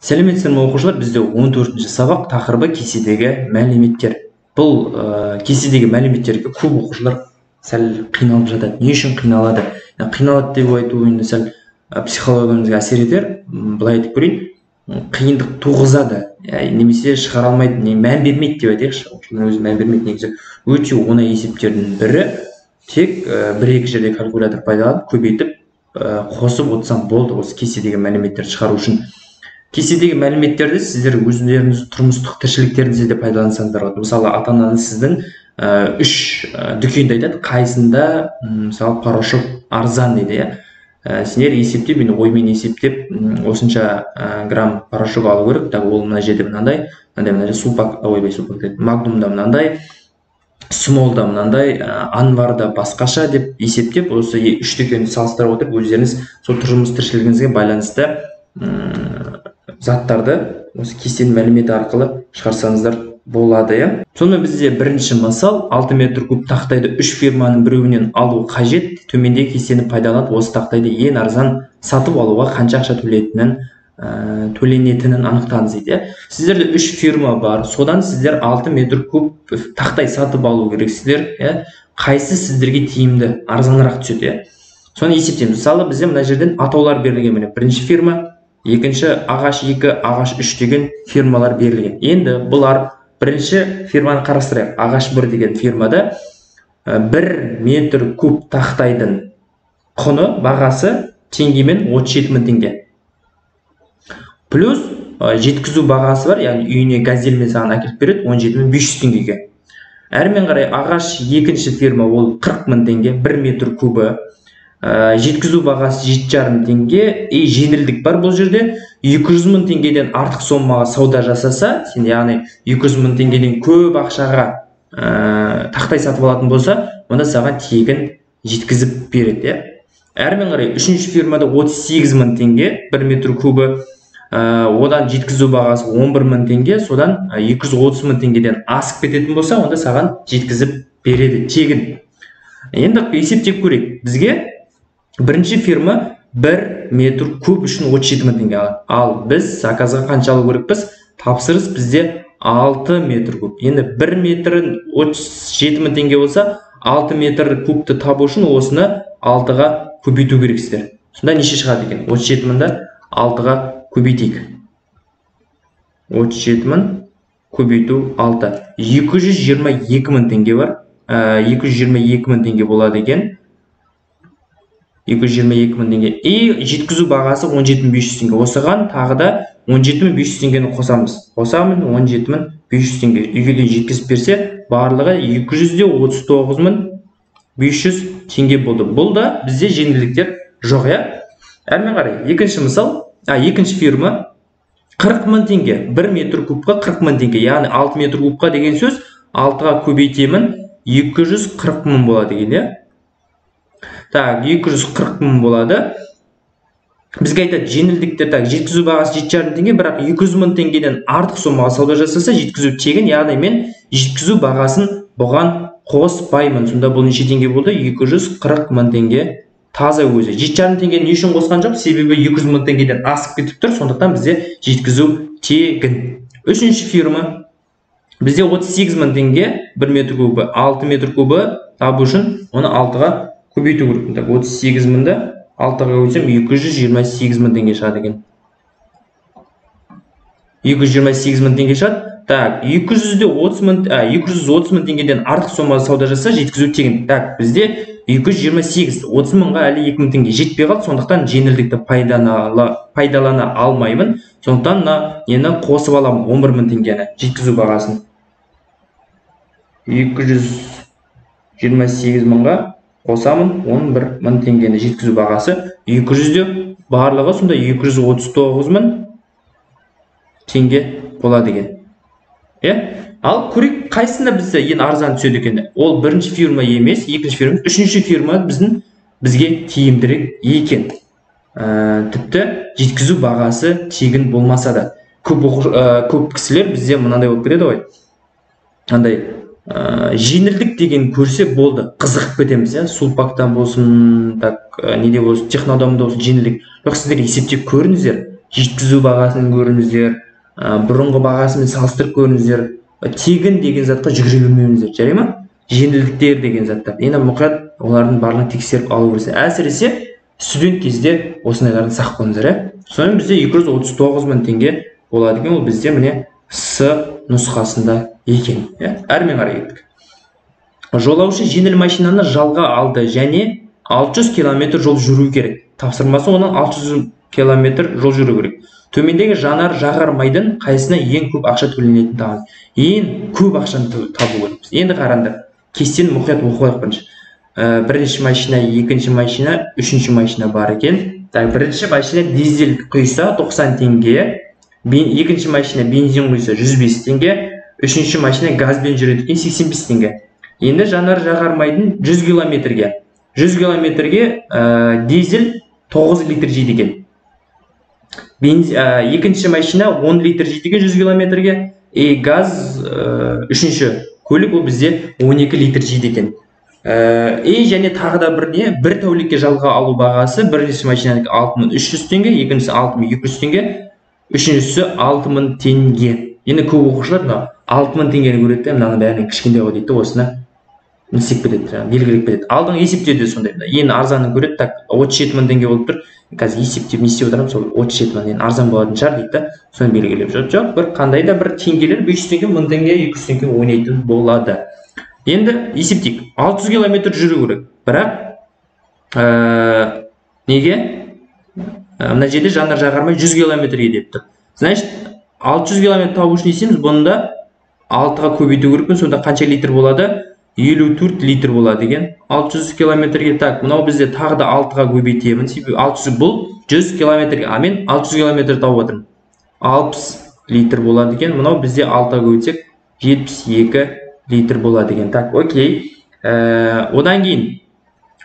Сәлеметсіздер ме, оқушылар? Бізде 14-ші сабақ, тақырыбы кестедегі мәліметтер. Бұл кестедегі мәліметтерге көп оқушылар сәл қиналып жатады. Не үшін қиналады? Қиналады деп айту енді сәл психологиямызға әсер етер. Былай айтып көрейін, қиындық туғызады, немесе шығара алмайды, не мән бермейді деп айтайықшы. Оқушылар өзі мән бермейді. Негізі өте оңай есептердің бірі. Тек бір-екі жерде калькулятор пайдаланып, көбейтіп, қосып отырсам болды осы кестедегі мәліметтерді шығару үшін. Кестедегі мәліметтерді сіздер өздеріңіз тұрмыстық тіршіліктеріңізде де пайдалансаңыздар болады. Мысалы, ата-анаңыз сіздің үш дүкенді айтады, қайсында, мысалы, порошок арзан дейді, иә. Сендер есептеп, енді оймен есептеп, осынша грамм порошок алу керек. Так, ол мына жерде мынандай, мынандай, мына жерде сулпак, ойбай, сулпак дедім, магнумда мынандай, смолда мынандай, анварда басқаша деп есептеп, осы үш дүкенді салыстыра отырып, өздеріңіз сол тұрмыс тіршілігіңізге байланысты заттарды осы кестенің мәліметі арқылы шығарсаңыздар болады, иә. Сонымен бізде бірінші мысал, 6 метр куб тақтайды үш фирманың біреуінен алу қажет. Төмендегі кестені пайдаланып, осы тақтайды ең арзан сатып алуға қанша ақша төленетінін анықтаңыз дейді, иә. Сіздерде үш фирма бар, содан сіздер 6 метр куб тақтай сатып алу керексіздер, иә. Қайсы сіздерге тиімді, арзанырақ түседі, иә. Соны есептейміз. Мысалы, бізде мына жерден атаулар берілген, міне бірінші фирма, екінші ағаш 2, ағаш 3 деген фирмалар берілген. Енді бұлар бірінші фирманы қарастырайық. Ағаш 1 деген фирмада 1 метр куб тақтайдың құны, бағасы теңгемен 37 000 теңге. Плюс жеткізу бағасы бар, яғни үйіне газельмен саған әкеліп береді 17 500 теңгеге. Әрмен қарай ағаш екінші фирма, ол 40 000 теңге 1 метр кубы. Жеткізу бағасы жеті жарым теңге. И жеңілдік бар бұл жерде, 200 000 теңгеден артық сомаға сауда жасаса, сен яғни 200 000 теңгеден көп ақшаға тақтай сатып алатын болса, онда саған тегін жеткізіп береді, иә. Әрмен қарай үшінші фирмада 38 000 теңге 1 метр кубы, одан жеткізу бағасы 11 000 теңге, содан 230 000 теңгеден асып кететін болса, онда саған жеткізіп береді тегін. Енді есептеп көрейік. Бізге бірінші фирма 1 метр куб үшін 37 000 теңге алады. Ал біз заказға қанша алу керекпіз? Тапсырыс бізде 6 метр куб. Енді 1 метрін 37 000 теңге болса, 6 метр кубты табу үшін осыны 6-ға көбейту керексіздер. Сонда неше шығады екен? 37 000-ды 6-ға көбейтейік. 37 000 көбейту 6. 222 000 теңге бар. 222 000 теңге болады екен. 222 000 теңге. И жеткізу бағасы 17 500 теңге. Осыған тағы да 17 500 теңгені қосамыз. Қосамын 17 500 теңге. Үйге дейін жеткізіп берсе, барлығы 239 500 теңге болды. Бұл да бізде жеңілдіктер жоқ, иә? Әрмен қарай, екінші мысал, екінші фирма 40 000 теңге. 1 метр кубқа 40 000 теңге. Яғни 6 метр кубқа деген сөз, 6-ға көбейтемін, 240 000 болады екен, иә? Так, 240 000 болады. Бізге айтады жеңілдіктер, так, жеткізу бағасы жеті жарым теңге, бірақ 200 000 теңгеден артық сомаға сауда жасаса, жеткізу тегін, яғни мен жеткізу бағасын бұған қоспаймын. Сонда бұл неше теңге болды? 240 000 теңге таза өзі. Жеті жарым теңгені не үшін қосқан жоқ? Себебі 200 000 теңгеден асып кетіп тұр, сондықтан бізде жеткізу тегін. Үшінші фирма бізде 38 000 теңге 1 метр кубы, 6 метр кубы табу үшін оны 6-ға көбейту керек. Так, 38 000-ды 6-ға көбейтсем, 228 000 теңге шығады екен. 228 000 теңге шығады. Так, екі жүз де отыз мың, а, 230 000 теңгеден артық сомада сауда жасаса, жеткізу тегін. Так, бізде 228, 30 000-ға әлі 2 000 теңге жетпей қалды, сондықтан жеңілдікті пайдалана алмаймын. Сондықтан мына нені қосып аламын, 11 000 теңгені жеткізу бағасын. 228 000-ға қосамын 11 000 теңгені жеткізу бағасы. Екі жүзде барлығы сонда 239 000 теңге болады екен. Иә? Ал көрейік, қайсысында бізде ең арзан түседі екен. Ол бірінші фирма емес, екінші фирма, үшінші фирма бізге тиімдірек екен. Тіпті жеткізу бағасы тегін болмаса да. Көп кісілер бізде мынандай болып кетеді ғой. Андай, жеңілдік деген көрсе болды, қызығып кетеміз, иә? Сулпактан болсын, так, неде болсын, технодомда болсын жеңілдік. Бірақ сіздер есептеп көріңіздер. Жеткізу бағасын көріңіздер, бұрынғы бағасымен салыстырып көріңіздер. Тегін деген затқа жүгіре бермеңіздер, жарай ма? Жеңілдіктер деген заттар. Енді мұқият олардың барлығын тексеріп алу керек. Әсіресе студент кезде осындайлардан сақ болыңыздар, ә? Сонымен бізде 239 мың теңге болады екен. Ол бізде міне С нұсқасында екен, иә? Әрмен қарай кеттік. Жолаушы жеңіл машинаны жалға алды және 600 километр жол жүру керек. Тапсырмасы оның 600 километр жол жүру керек. Төмендегі жанар жағар майдың қайсысына ең көп ақша төленетінін табыңыз. Ең көп ақшаны табу керекпіз. Енді қараңдар, кестені мұқият оқып алайық бірінші. Бірінші машина, екінші машина, үшінші машина бар екен. Так, бірінші машина дизель құйса 90 теңге, екінші машина бензин құйса 105 теңге, үшінші машина газбен жүреді екен 85 теңге. Енді жанар жағар майдың 100 километрге. 100 километрге дизель 9 литр жейді екен. Екінші машина 10 литр жейді екен 100 километрге. И газ үшінші көлік ол бізде 12 литр жейді екен. И және тағы да бір не, бір тәулікке жалға алу бағасы бірінші машинанікі 6300 теңге, екіншісі 6200 теңге, үшіншісі 6000 теңге. Енді көп оқушылар мына 6000 теңгені көреді де, мынаның бәрінен кішкентай ғой дейді де, осыны не істеп кетеді, жаңағы белгілеп кетеді. Алдыңғы есептеуде сондай, мына ең арзанын көреді, так, 37000 теңге болып тұр. Қазір есептеп не істеп отырамын, сол 37000 ең арзан болатын шығар дейді да, соны белгілеп жатыр. Жоқ, бір қандай да бір теңгелер 500 теңге, 1000 теңге, 200 теңге ойнайтын болады. Енді есептейік. 600 километр жүру керек. Бірақ, неге? Мына жерде жанар жағармай 100 километрге деп тұр. Значит, 600 километр табу үшін не істейміз? Бұны да 6-ға көбейту керекпін. Сонда қанша литр болады? 54 литр болады екен. 600 километрге. Так, мынау бізде тағы да 6-ға көбейтемін. Себебі 600 бұл 100 километрге, а мен 600 километр тауып отырмын. 60 литр болады екен. Мынау бізде 6-ға көбейтсек 72 литр болады екен. Так, окей. Одан кейін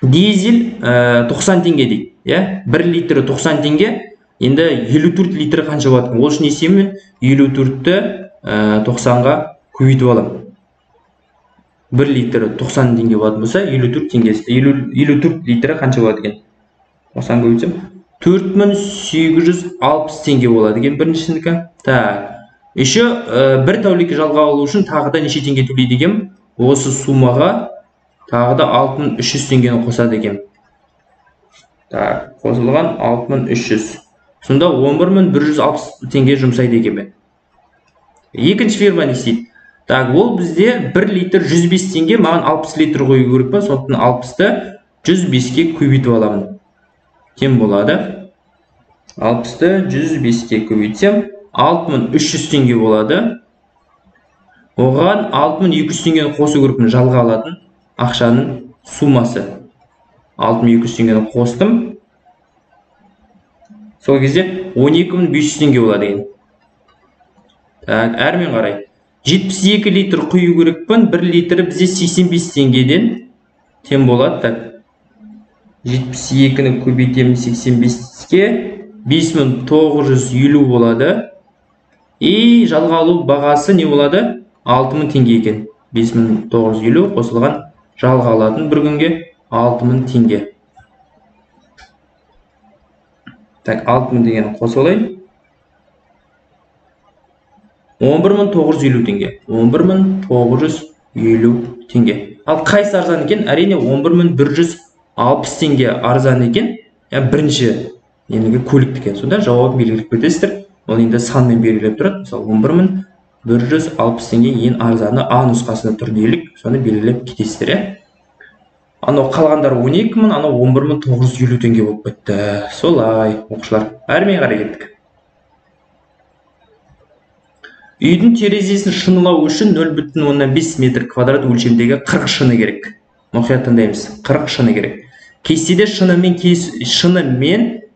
дизель 90 теңге дейді. Иә? 1 литрі 90 теңге. Енді 54 литрі қанша болады екен? Ол үшін не істеймін мен? 54-ті 90-ға көбейтіп аламын. 1 литрі 90 теңге болатын болса, 54 теңгесі, 54 литрі қанша болады екен? 90 көбейтсем, 4860 теңге болады екен біріншісінікі. Так, еще бір тәулікке жалға алу үшін тағы да неше теңге төлейді екен? Осы суммаға тағы да 6300 теңгені қосады екен. Так, қосылған 6300. Сонда 11160 теңге жұмсайды екен мен. Екінші фирма не істейді? Так, ол бізде 1 литр 105 теңге, маған 60 литр құю керек па, сондықтан 60-ты 105-ке көбейтіп аламын. Тең болады. 60-ты 105-ке көбейтсем, 6300 теңге болады. Оған 6200 теңгені қосу керекпін, жалға алатын ақшаның суммасы. 6200 теңгені қостым. Сол кезде 12500 теңге болады екен. Так, әрмен қарай. 72 литр құю керекпін, 1 литрі бізде 85 теңгеден тең болады. Так, 72-ні көбейтемін 85-ке, 5950 болады. И жалға алу бағасы не болады? 6000 теңге екен. 5950 қосылған жалға алатын бір күнге 6000 теңге. Так, 6000 теңгені қосып алайын. 11950 теңге. 11950 теңге. Ал қайсы арзан екен? Әрине 11160 теңге арзан екен. Бірінші ендігі көліктікі екен. Сонда жауабын белгілеп кетесіздер. Ол енді санмен белгілеп тұрады. Мысалы 11160 теңге ең арзаны А нұсқасында тұр делік. Соны белгілеп кетесіздер, иә. Анау қалғандары 12000, анау 11950 теңге болып кетті. Солай, оқушылар. Әрмен қарай кеттік. Үйдің терезесін шынылау үшін 0,5 метр квадрат өлшемдегі 40 шыны керек. Мұқият тыңдаймыз. 40 шыны керек. Кестеде шынымен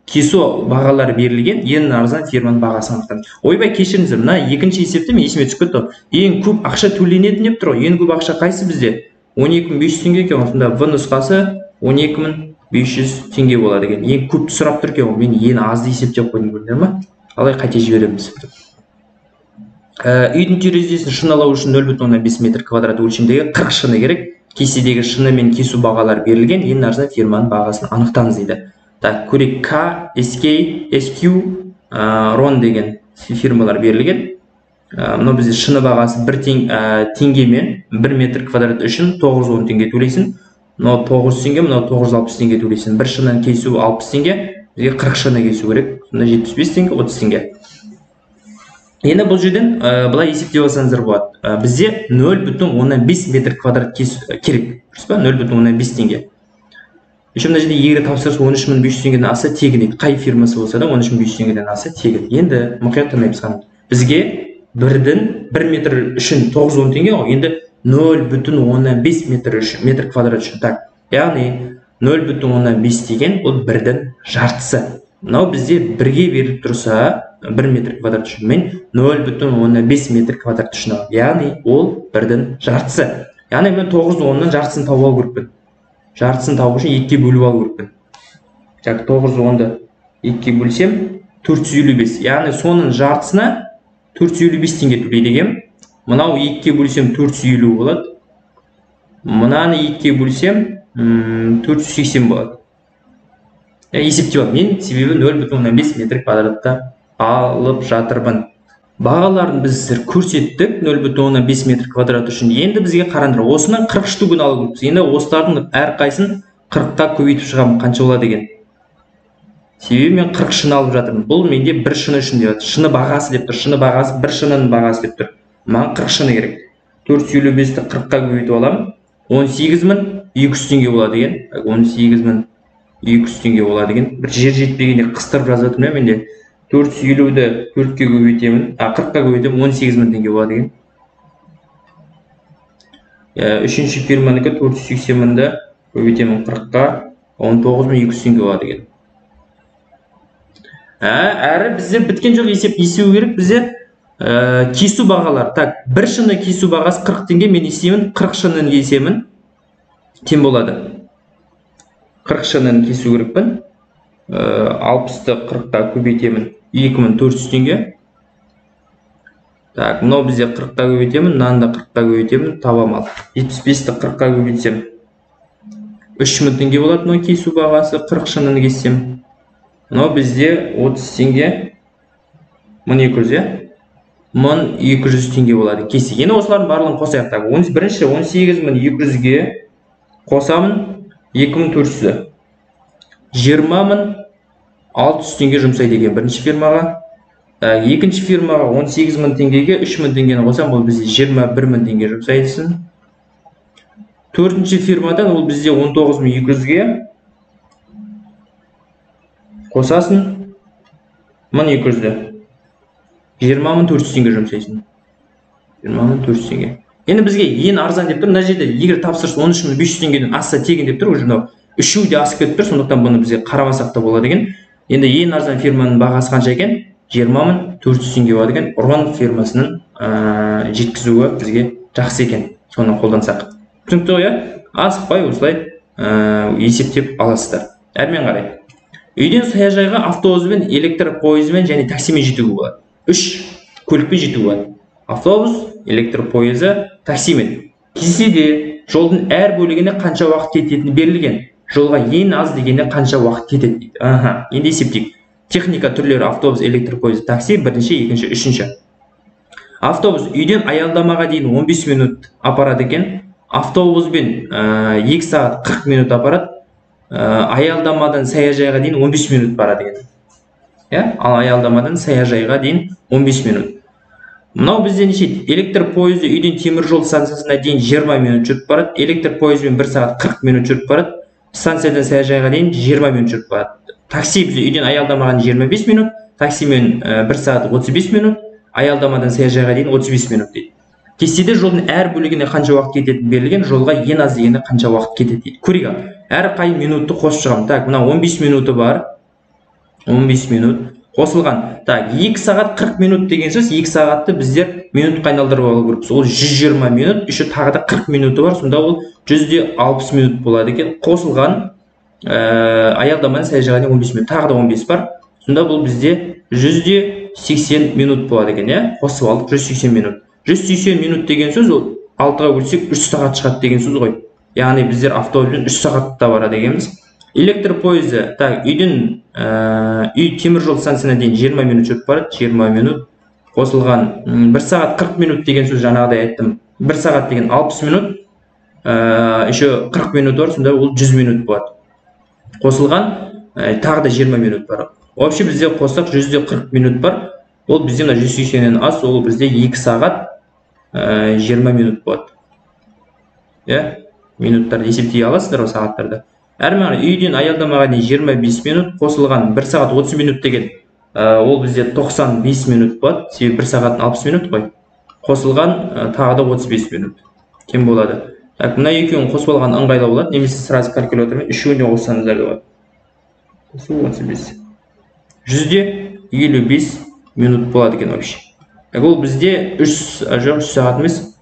кесу бағалары берілген, ең арзан фирманың бағасы анықталды. Ойбай, кешіріңіздер, мына екінші есепте мен есіме түсіп кетті. Ең көп ақша төленетін деп тұр ғой. Ең көп ақша қайсы бізде? 12500 теңге екен. Сонда В нұсқасы 12500 теңге болады екен. Ең көп сұрап тұр екен ғой. Мен ең азды есептеп қойдым, көрдіңдер ма? Қалай қате жібереміз? Үйдің терезесін шыналау үшін 0,5 метр квадрат өлшемдегі 40 шыны керек. Кестедегі шыны мен кесу бағалары берілген, ең арзан фирманың бағасын анықтаңыз дейді. Так, көрейік. К, СК, СQ, Рон деген фирмалар берілген. Мынау бізде шыны бағасы 1 теңгемен 1 метр квадрат үшін 910 теңге төлейсің. Мынау 900 теңге, мынау 960 теңге төлейсің. Бір шынын кесу 60 теңге, бізге 40 шыны кесу керек. Сонда 75 теңге, 30 теңге. Енді бұл жерден былай есептеп алсаңыздар болады. Бізде 0,5 метр квадрат кесу керек. Дұрыс па? 0,5 теңге. Еще мына жерде егер тапсырыс 13 500 теңгеден аса тегін дейді. Қай фирмасы болса да 13 500 теңгеден аса тегін. Енді мұқият тыңдаймыз ханым. Бізге 1 метр үшін 910 теңге ғой. Енді 0,5 метр үшін, метр квадрат үшін. Так, яғни 0,5 деген ол 1-дің жартысы. Мынау бізде бірге беріліп тұрса 1 метр квадрат үшін мен 0,5 метр квадрат үшін аламын. Яғни ол 1-дің жартысы. Яғни мен 910-нан жартысын тауып алу керекпін. Жартысын табу үшін 2-ге бөліп алу керекпін. Так, 910-ды 2-ге бөлсем 455. Яғни соның жартысына 455 теңге төлейді екенмін. Мынау 2-ге бөлсем 450 болады. Мынаны 2-ге бөлсем 480 болады. Есептеп алып, мен себебі 0,5 метр квадратта алып жатырмын. Бағаларын біз сіздер көрсеттік 0,5 метр квадрат үшін. Енді бізге қараңдар, осының 40 штугін алу керекпіз. Енді осылардың әрқайсысын 40-қа көбейтіп шығамын, қанша болады екен. Себебі мен 40 шыны алып жатырмын. Бұл менде бір шыны үшін деп жатыр. Шыны бағасы деп тұр. Шыны бағасы бір шынының бағасы деп тұр. Маған 40 шыны керек. 455-ті 40-қа көбейтіп аламын. 18 200 теңге болады екен. 18 200 теңге болады екен. Бір жер жетпегенде қыстырып жазып жатырмын менде. 450-ді 4-ке көбейтемін, 40-қа көбейтемін, 18 000 теңге болады екен. Үшінші фирманікі 480 мыңды көбейтемін 40-қа, 19 200 теңге болады екен. Әрі бізде біткен жоқ есеп, есеу керек бізде кесу бағалар. Так, бір шыны кесу бағасы 40 теңге, мен есеймін, 40 шынын кесемін, тең болады. 40 шынын кесу керекпін. 60-ты 40-қа көбейтемін, 2400 теңге. Так, мынау бізде 40-қа көбейтемін, мынаны да 40-қа көбейтемін, табам ал. 75-ті 40-қа көбейтсем 3000 теңге болады мынау кесу бағасы, 40 шынын кессем. Мынау бізде 30 теңге, 1200, иә? 1200 теңге болады кесе. Енді осылардың барлығын қосайық. Так, бірінші 18 200-ге қосамын 2400-ді. 20 600 теңге жұмсайды екен бірінші фирмаға. Екінші фирмаға 18 000 теңгеге 3000 теңгені қосам, ол бізде 21 000 теңге жұмсайсың. Төртінші фирмадан ол бізде 19 200-ге қосасың 1200-ді. 20 400 теңге жұмсайсың. 20 400 теңге. Енді бізге ең арзан деп тұр. Мына жерде егер тапсырыс 13 500 теңгеден асса тегін деп тұр, уже мынау үшеуі де асып кетіп тұр, сондықтан бұны бізге қарамасақ та болады екен. Енді ең арзан фирманың бағасы қанша екен? 20 400 теңге болады екен. Рон фирмасының жеткізуі бізге жақсы екен, соны қолдансақ. Түсінікті ғой, иә? Асықпай осылай есептеп аласыздар. Әрмен қарай. Үйден саяжайға автобуспен, электр пойызымен және таксимен жетуге болады. 3 көлікпен жетуге болады. Автобус, электр пойызы, таксимен. Кестеде жолдың әр бөлігіне қанша уақыт кететіні берілген. Жолға ең аз дегенде қанша уақыт кетеді дейді. Аха, енді есептейік. Техника түрлері автобус, электр пойызы, такси, бірінші, екінші, үшінші. Автобус үйден аялдамаға дейін 15 минут апарады екен. Автобуспен 2 сағат 40 минут апарады. Аялдамадан саяжайға дейін 15 минут барады екен. Иә, ал аялдамадан саяжайға дейін 15 минут. Мынау бізде неше? Электр пойызы үйден темір жол станциясына дейін 20 минут жүріп барады. Электр пойызбен 1 сағат 40 минут жүріп барады. Станциядан саяжайға дейін 20 минут жүріп барады. Такси бізде үйден аялдамаған 25 минут, таксимен 1 сағат 35 минут, аялдамадан саяжайға дейін 35 минут дейді. Кестеде жолдың әр бөлігіне қанша уақыт кететіні берілген, жолға ең аз дегенде қанша уақыт кетеді дейді. Көрейік ал. Әр қай минутты қосып шығамын. Так, мына 15 минуты бар. 15 минут қосылған. Так, 2 сағат 40 минут деген сөз, 2 сағатты біздер минутқа айналдырып алу керекпіз. Ол 120 минут, еще тағы да 40 минуты бар, сонда ол 160 минут болады екен. Қосылған аялдамадан саяжайға дейін 15 минут, тағы да 15 бар. Сонда бұл бізде 180 минут болады екен, иә? Қосып алдық 180 минут. 180 минут деген сөз, ол 6-ға бөлсек 3 сағат шығады деген сөз ғой. Яғни біздер автобуспен 3 сағатта барады екенбіз. Электр пойызы, так, үйден үй темір жол станциясына дейін 20 минут жүріп барады, 20 минут қосылған 1 сағат 40 минут деген сөз, жаңағыдай айттым. 1 сағат деген 60 минут, еще 40 минут бар, сонда ол 100 минут болады. Қосылған тағы да 20 минут бар. Вообще бізде қоссақ 140 минут бар. Ол бізде мына 180-нен аз, ол бізде 2 сағат 20 минут болады. Иә, минуттарды есептей аласыздар ғой, сағаттарды. Әрі үйден аялдамаға дейін 25 минут қосылған 1 сағат 30 минут деген, ол бізде 95 минут болады, себебі 1 сағат 60 минут қой. Қосылған тағы да 35 минут кем болады. Так, мына екеуін қосып алған ыңғайлы болады, немесе сразу калькулятормен үшеуін де қоссаңыздар да болады. Қосу 35. 155 минут болады екен вообще. Так, ол бізде 3 сағат емес,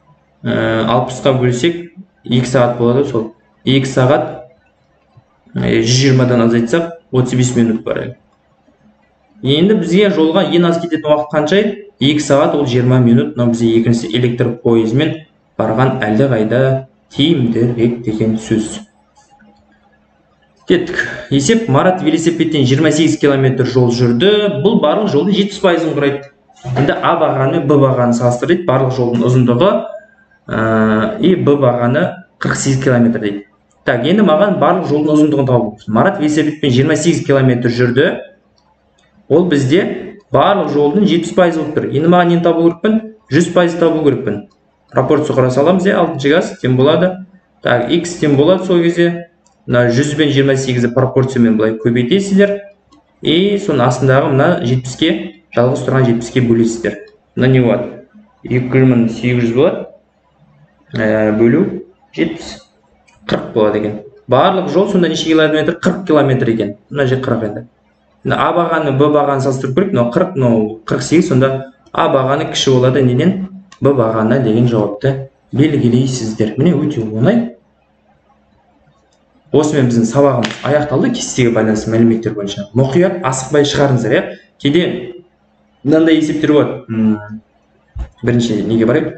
60-қа бөлсек 2 сағат болады, сол 2 сағат 120-дан азайтсақ 35 минут бар әлі. Енді бізге жолға ең аз кететін уақыт қанша? 2 сағат ол 20 минут. Мынау бізде екіншісі электр пойызымен барған әлдеқайда тиімдірек деген сөз. Кеттік. Есеп. Марат велосипедтен 28 километр жол жүрді. Бұл барлық жолдың 70%-ын құрайды. Енді А бағаны Б бағаны салыстыр дейді. Барлық жолдың ұзындығы и Б бағаны 48 километр дейді. Так, енді маған барлық жолдың ұзындығын табу керек. Марат велосипедпен 28 километр жүрді. Ол бізде барлық жолдың 70% болып тұр. Енді маған нені табу керекпін? 100% табу керекпін. Пропорция құра саламыз, 6 газ тең болады. Так, x тең болады сол кезде. Мына 100 бен 28-ді пропорциямен былай көбейтесіздер. И соның астындағы мына 70-ке, жалғыз тұрған 70-ке бөлесіздер. Мына не болады? 2800 болады. Бөлу 70. 40 болады екен. Барлық жол сонда неше километр? 40 километр екен. Мына жер 40 енді. Мына А бағаны Б бағаны салыстырып көрейік. Мынау 40, мынау 48, сонда А бағаны кіші болады неден? Б бағаны деген жауапты белгілейсіздер. Міне өте оңай. Осымен біздің сабағымыз аяқталды. Кестеге байланысты мәліметтер бойынша мұқият асықпай шығарыңыздар, иә. Кейде мынандай есептер болады. Бірінші неге барайық?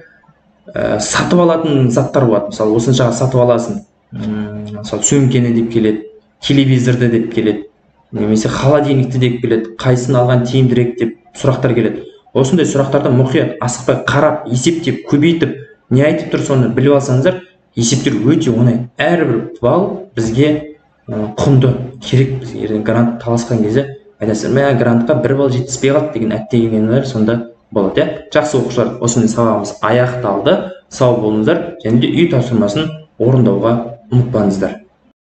Сатып алатын заттар болады. Мысалы, осыншаға сатып аласың. Мысалы, сөмкені деп келеді, телевизорды деп келеді, немесе холодильникті деп келеді, қайсысын алған тиімдірек деп сұрақтар келеді. Осындай сұрақтарды мұқият асықпай қарап, есептеп, көбейтіп, не айтып тұр соны біліп алсаңыздар, есептер өте оңай. Әрбір балл бізге құнды, керек бізге. Ертең грант таласқан кезде айтасыздар, мә, грантқа 1 балл жетіспей қалды деген әттегенелер сонда болады, иә. Жақсы оқушылар, осымен сабағымыз аяқталды. Сау болыңыздар және де үй тапсырмасын орындауға ұмытпаңыздар.